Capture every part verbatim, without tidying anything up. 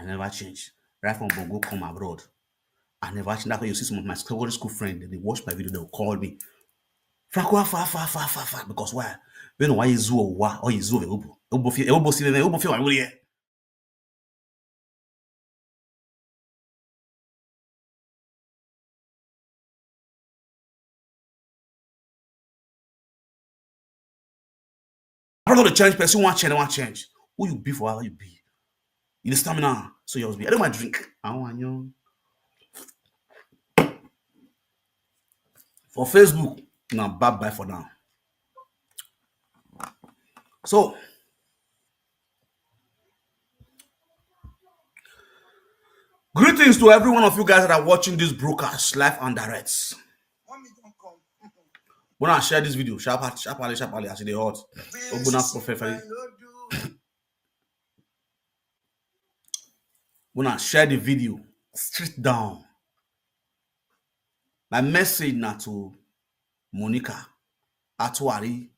I never change. Right from Bongo come abroad, I never change. That's why you see some of my secondary school friends, they watch my video, they'll call me. Franco, far, far, far, far, far. Because why? You know why you zoo or why? Or you zoo, Ubo. Ubo feel, Ubo see, Ubo feel, I'm really here. I don't know the change person, one change, one change. Who you be for how you be? You understand me now? So you always be. I don't mind drink. I want you. For Facebook, now bye bye for now. So, greetings to every one of you guys that are watching this broadcast live and direct. When I share this video, sharply, sharply, sharply, as it dey hot. Open up for Feferi. When I share the video, straight down. My message now to Monica Atuari,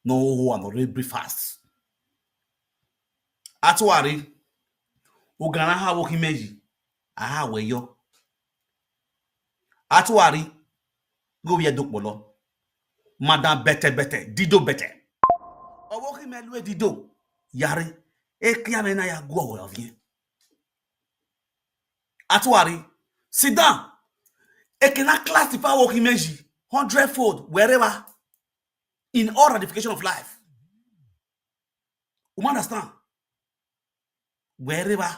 no who and already breakfast. Atuari, Ugana ha woki meji, aha weyo. Atuari, go be a duk bolo. Madam bete bete, dido bete. Owoki melwe dido, yare, e kia me na ya go we ovien. Atuari, sit down. E cannot classify woki meji, hundred fold, wherever, in all ramification of life. You understand? Wherever.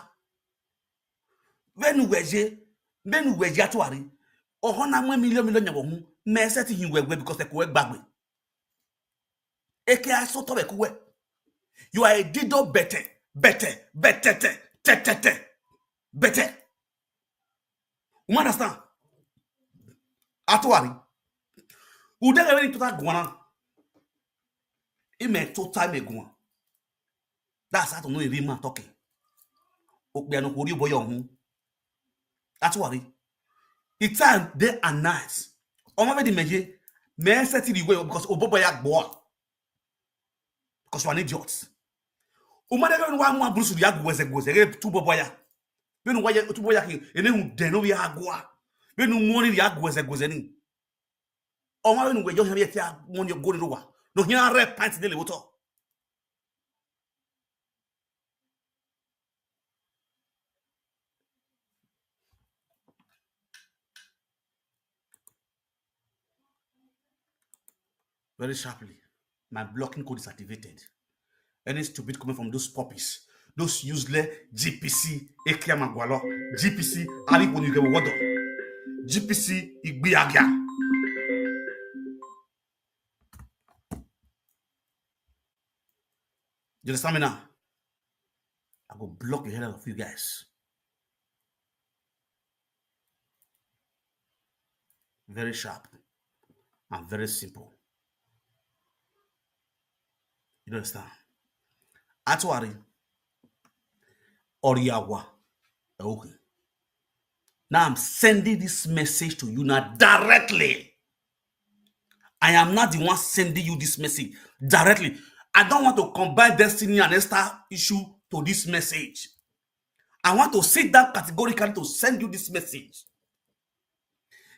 When we je, when we je Atuari, ohona mwe million million nyawo hu, me set him we we because the kwe gbagbe. Eke I so to be kuwe. You are a dido bete, bete, bete, te, te, te, te, bete. You understand? Atuari. Udege when total guana. Ime total me guan. That's how to know a real man talking. Okpe no kori boyo hu. Atuari. It's time day and night. Omo be the meje. Me set the way because obobo ya gbo. Because you are an idiot. Umade ga wa mwa brusu ya gweze gweze. Ge tu bobo ya. Benu wa ya tu bobo ya ki. Ene hu deno ya gwa. Benu moni ya gweze gweze ni. Omo benu we yo ya tia moni go ni wa. No hia red pants de le woto. Very sharply, my blocking code is activated. Any stupid comment from those puppies, those useless G P C, Ekia Magwalo, G P C, Ali Konyuke Wodo, G P C, Igbiagia. You understand me now? I go block the hell out of you guys. Very sharp and very simple. You understand? Atuari, Oriawa, okay. Now I'm sending this message to you now directly. I am not the one sending you this message directly. I don't want to combine Destiny and Esther issue to this message. I want to sit down categorically to send you this message.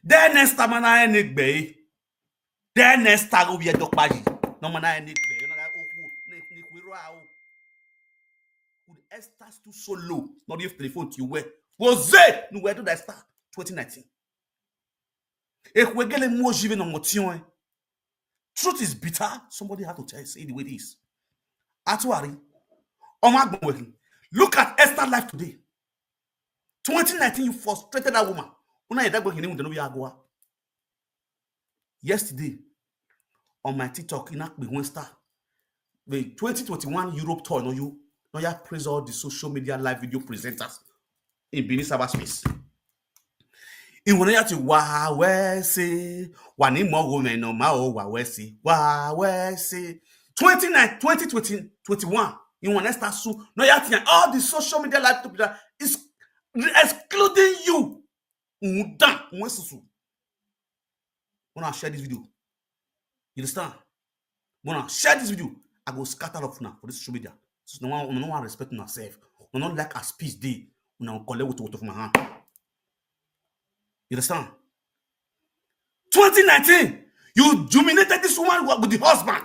Then next time I need be. Then next time we are doctor. No man I need be. Would Esther still so low? Not if telephone to you where. Was there? No where to that start twenty nineteen. Ekwegele mo jive no motion. Truth is bitter. Somebody had to tell you, say the way it is. Atuari, Omagbo, look at Esther life today. Twenty nineteen, you frustrated that woman. Una ye dagbo kini unde no ya go. Yesterday, on my TikTok, in Akpi Wednesday, the twenty twenty-one Europe tour, no you, no ya praise all the social media live video presenters in Benin cyberspace. In one ya ti wa we se, wa ni mo go me no ma o wa we se, wa we se. Twenty-nine, twenty twenty, twenty-one, in one Esther su, no ya ti all the social media live video is excluding you. Undan, unwe susu. When I share this video, you understand? When I share this video, I go scatter up now for this social media. So no one, no one respect myself. Una no like as peace dey, una go collect woto woto for my hand. You understand? Twenty nineteen, you humiliated this woman with the husband.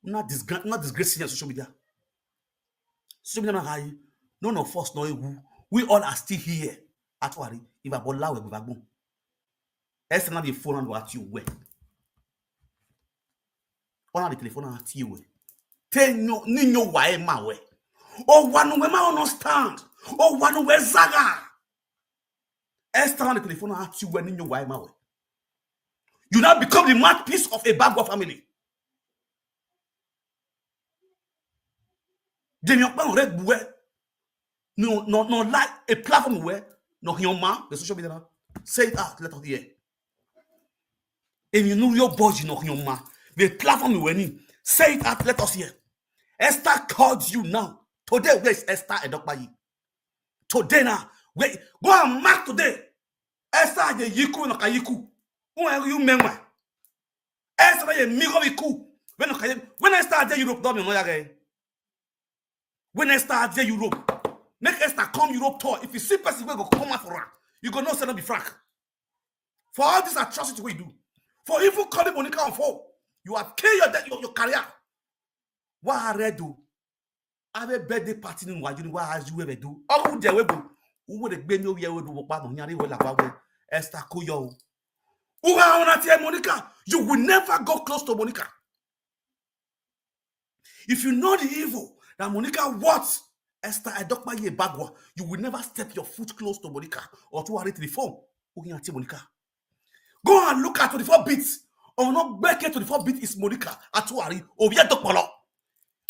Una disgrace, una disgrace social media. Social media na high. None of us know who. We all are still here. Actually, if I bola we go back home. Esther na the phone and what you wear. Ona the telephone and what you wear. Te nyo ni nyo wa e ma we. O wa no we ma understand. O wa no we zaga. Esther na the telephone and what you wear ni nyo wa e ma we. You now become the mouthpiece of a Bagua family. Jemi okpa no red buwe. No, no, no, like a platform where no human, the social media. Say it out, let us hear. And you know your boss, you know human. The platform you were in. Say it out, let us hear. Esther called you now. Today, where is Esther Edokpayi? Today now, where, go and mark today. Esther Aje Yiku no Kayiku. Who are you, member? Esther ye migo biku. When I when I start there Europe, don't know again. When I start there Europe, make Esther come Europe tour. If you see person wey go come out for her, you go know say no be Frank. For all this atrocity we do, for even calling Monica on phone, you have killed your, your, your career. What I read do? Have a birthday party in Wajuni. What as you ever do? Oh, there we go. Who would have been your year with Wopano? Nyari will have Esther Koyo. Who are on at Monica? You will never go close to Monica. If you know the evil that Monica wants, Esther Edokpaye Bagua, you will never step your foot close to Monica or to her to the phone. Who can Monica? Go and look at twenty-four beats. Oh no, back at twenty-four beats is Monica Atuari. Oh, yeah, Dokpolo.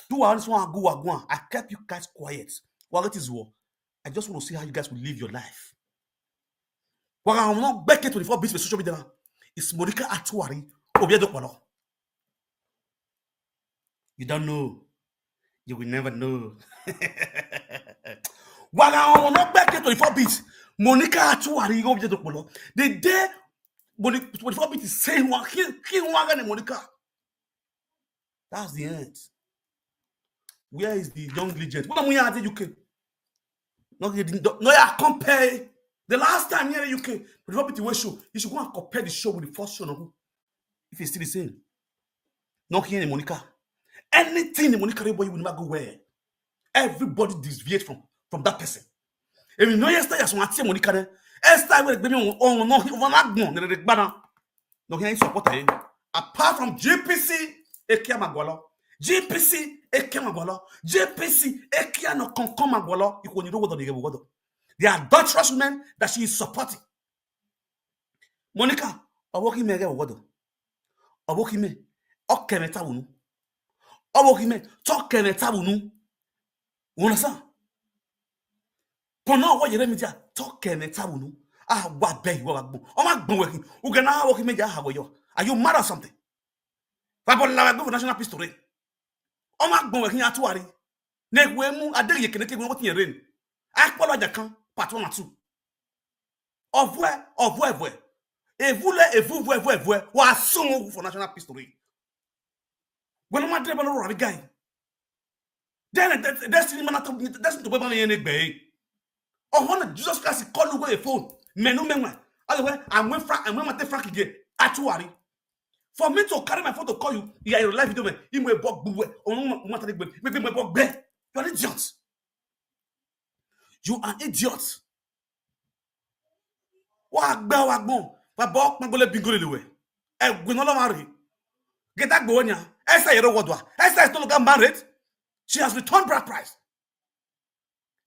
Do I just want to go? I kept you guys quiet. Well, it is war. I just want to see how you guys will live your life. Well, I'm not back at twenty-four beats with social media. It's Monica Atuari. Oh, yeah, Dokpolo. You don't know. You will never know. Well, I'm not back at twenty-four beats. Monica Atuari. Oh, yeah, Dokpolo. The day Monica, twenty-four beats is saying one, he, he one Monica. That's the end. Where is the young legend? What am I at the U K? No, you didn't, no, yeah, compare. The last time here in U K, the Robert Way show, you should go and compare the show with the first show. No? If it's still the same. Not here in Monica. Anything in Monica, everybody will never go where. Everybody deviates from, from that person. If you know Esther, yes, want to Monica, then Esther will be on, on, no, he will not go, no, no, no, no, he ain't support him. Apart from G P C, Ekia Magwalo. G P C, Ekia Magwalo. G P C, Ekia no Concom Magwalo. You can, you know what the, the adulterous women that she is supporting. Monica, Owoki me get what? Owoki me, Okeme Tabunu. Owoki me, Tokeme Tabunu. You understand? Kono wo yere media, Tokeme Tabunu. Ah, what be you, what gbon? Oh, my gbon working. Ugana Owoki media, how are you? Are you mad or something? Fabo la gbon for national peace to reign. Oh, my gbon working Atuari. Nekwemu, Adeyekene, Kegwe, what in rain? Akpolo Ajakan, part one and two. Ovwe, ovwe, ovwe. Evule, evu, vwe, vwe, vwe. Wa sumu for national peace to reign. When my driver no run guy. Then that, that's the man that, that's the way my name be. Oh, when Jesus Christ call you a phone. Menu, menu. Otherwise, I'm with Frank, I'm with my Frank again. Actually, for me to carry my phone to call you, yeah, your life, you do me. You may bog buwe. Oh, no, no, no, no, no, no, no, no, no. You are an idiot. You are an idiot. Wa gbe, wa gbon. Baba, okpangole bingo le we. Egbe no lo ma re. Get that boy now. Esther Yero Wadwa. Esther is no longer married. She has returned bride price.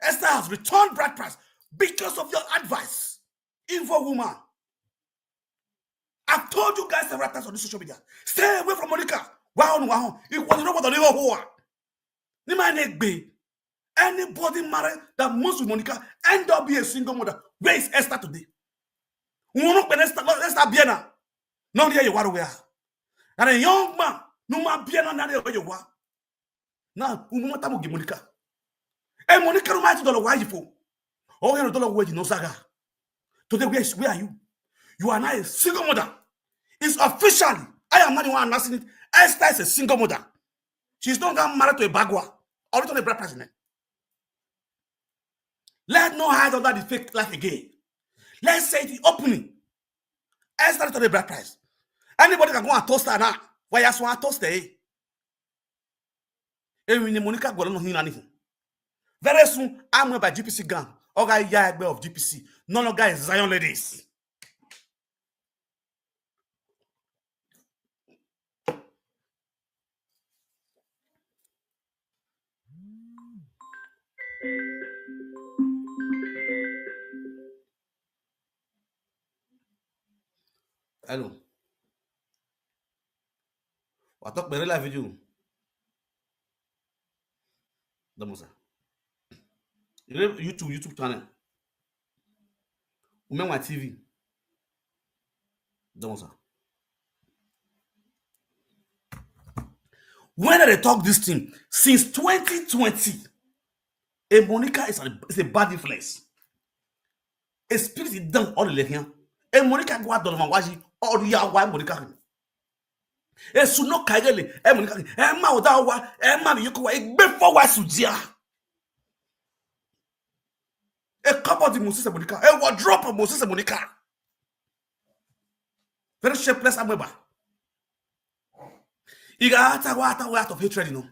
Esther has returned bride price because of your advice. Evil woman. I've told you guys several times on this social media. Stay away from Monica. Wow, wow. If you know what the whole Ni ma ne gbe. Anybody married that moves with Monica end up being a single mother. Where is Esther today? Who no pe Esther, Esther Biena. No, there you are where. And a young man, no man Biena, na there you are. Now, who mata mo gi Monica? Eh, Monica, no matter dollar why you for. Oh, you dollar where you no saga. Today, where is, where are you? You are now a single mother. It's officially, I am not the one announcing it. Esther is a single mother. She's not got married to a Bagua. Or not on a bride price in it. Let no hide under the fake life again. Let's say the opening. Esther to the bride price. Anybody can go and toast her now. Why you want to toast her? Even Monica go no hear anything. Very soon, I'm by G P C gang. Oga Yagbe of G P C. No longer is Zion ladies. Hello. Wa talk very live video. Damosa. YouTube, YouTube channel. Umenwa T V. Damosa. When they talk this thing, since twenty twenty, a Monica is a, is a bad influence. A spirit is down all the here. A Monica go out of my waji, all the hour Monica. E su no kaigele, e Monica, e ma oda wa, e ma mi yoko wa, e gbe fo wa su dia. E cupboard mo sise Monica, e wardrobe mo sise Monica. Very shapeless ameba. Iga ata wa ata wa out of hatred, you know.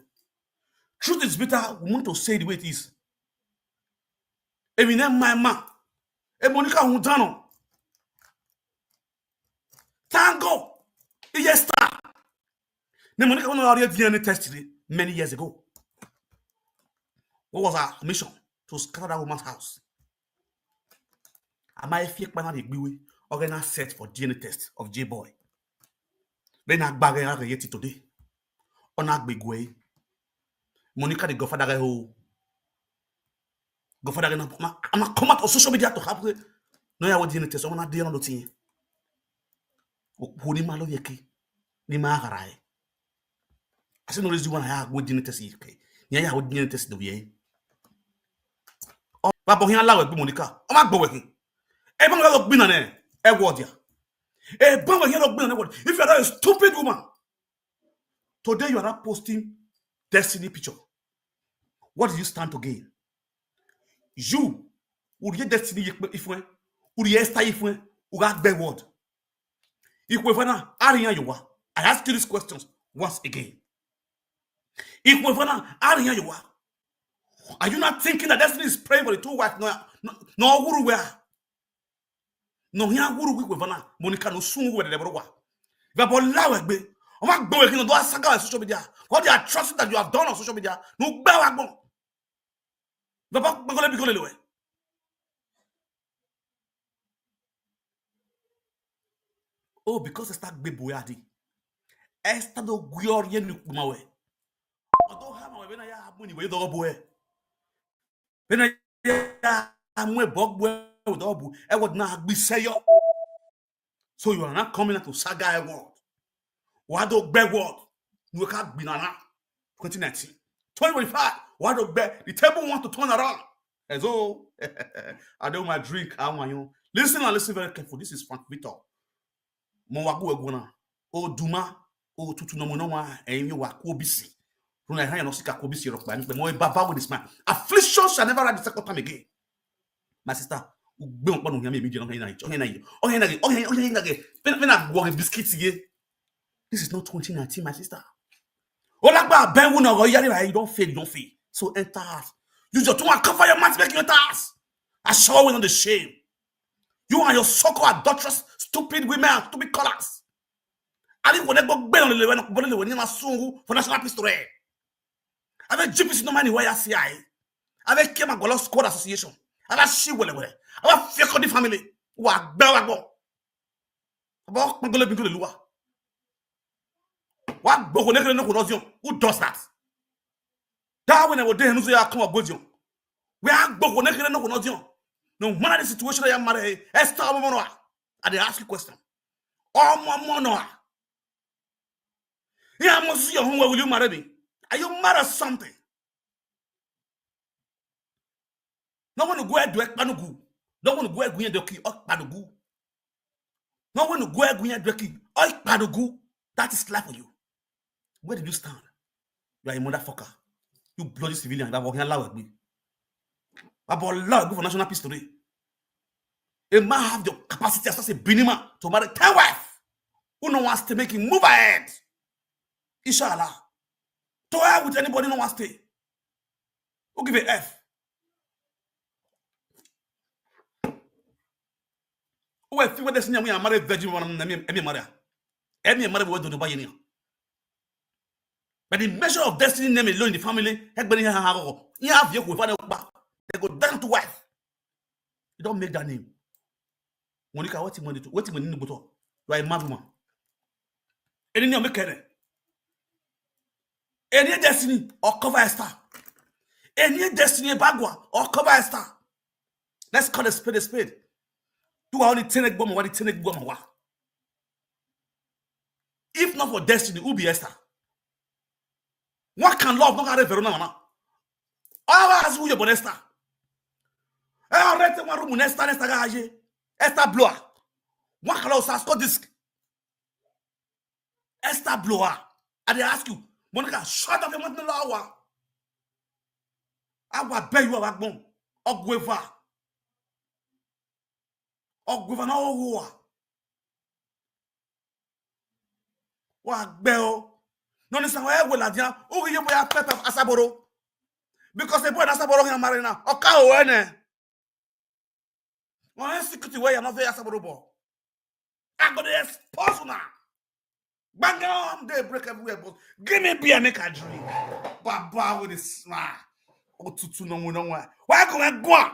Truth is bitter, we want to say the way it is. Eminem my man. E Monica Hundano. Thank God. Yes, sir. The Monica went already D N A test today many years ago. What was our mission? To scatter that woman's house. Am I fake man the Gbiwe? Organize set for D N A test of J Boy. Then I bag her yet today. On a big way. Monica the godfather guy who godfather guy na ma ama come out on social media to have no ya what D N A test. Ona D N A no tin. Wo ni ma lo yeke. Ni ma gara e. I say no reason why I go D N A test yeke. Ni ya wo D N A test do ye. O ba bo hin ala we gbe Monica. O ma gbo we hin. E ba lo gbe na ne. E wo dia. E ba we hin lo gbe na ne wo. If you are a stupid woman, today you are not posting destiny picture. What do you stand to gain? You, uri ye destiny yekpe ifwe, uri ye star ifwe, uga gbe word. Ikwe fana, ari yan yowa. I ask you these questions once again. Ikwe fana, ari yan yowa. Are you not thinking that destiny is praying for the two wives? No, no, no, wuru where? No, here wuru ikwe fana, Monica no sun where the bro wa. Vabo lawe gbe. O ma gbe we kino do asaga on social media. What the atrocity that you have done on social media? No gbe wa gbon. Vabo gbegole bigole lewe. Oh, because Esther gbe boy adi. Esther do gwior ye nu kuma we. Odo ha ma we na ya abu ni we do boy. When I am we bog we do bu. E what na gbi seyo. So you are not coming out to saga e word. Wa do gbe word. You can't be na twenty nineteen. twenty twenty-five. Wa do gbe. The table want to turn around. Ezo. I do my drink. I want you. Listen and listen very careful. This is Frank Victor. Mo wa gu egwu na. O duma. O tutu no mo no wa. Eyin wa ku obisi. Runa ha no sika ku obisi ro pa ni pe mo e baba with this man. Affliction shall never rise the second time again. My sister, ugbe on ponu yan me mi je no yan na. O yan na. O yan na. O yan na. O yan na. When when I go biscuit ye. This is not twenty nineteen, my sister. Olagba ben wu na go yari, you don't fail, you don't fail. So enter house. Use your tongue and cover your mouth, make you enter house. I show we not the shame. You and your so-called adulterous, stupid women and stupid callers. Ali wole go gbe on le wen bole le wen na sungu for national history. Avec G P C no money why C I A. Avec Kema Golo Squad Association. Avec Shi wole wole. Avec Fiakodi family. Wa gbe wa gbo. Abo kpangolo bingolo luwa. Wa gbogbo nekere no kuno zion. Who does that? That when I was there, no say I come up with you. We are gbogbo nekere no kuno zion. No matter the situation I am married, Esther Omonoa. I dey ask you question. Omonoa. Yeah, I must see your home. Will you marry me? Are you mad or something? No one go do ekpanugu. No one go do eki okpanugu. No one go do eki okpanugu. That is life for you. Where did you stand? You are a motherfucker. You bloody civilian. That walking allow me. About love, go for national peace today. A man have the capacity as a Benin man to marry ten wife. Who no wants to make him move ahead? Inshallah. To hell with anybody no wants to. Who give a F? Who will feel what destiny and we are married virgin woman and me marry. Emi marry we don't buy any. But the measure of destiny name alone in the family, everybody have have have you go find out. They go down to wife. You don't make that name. Monica, what you want to, what you want to do? You are a mad woman. Any name make any. Any destiny or cover a star. Any destiny bagua or cover a star. Let's call a spade a spade. Do I only ten gbọmọ wa, the ten gbọmọ wa? If not for destiny, who be Esther? What can love not have Verona, mama? All as who you born Esther? I rent one room with Esther, Esther ga aye. Esther blower. What can love score this? Esther blower. I dey ask you, Monica, shut up your mouth, no lawa. Awa be you awa gbon. Ogweva. Ogweva na owa. Wa gbe o. No ni sanwa ewe la dia. O ye boya pep asaboro. Because the boy na asaboro can marry now. Oka o ene. One security where you're not there, asaboro bo. I go to expose now. Bang on, they break everywhere, but give me beer, make a drink. Baba with a smile. Otutu no mo no wa. Why go and go on?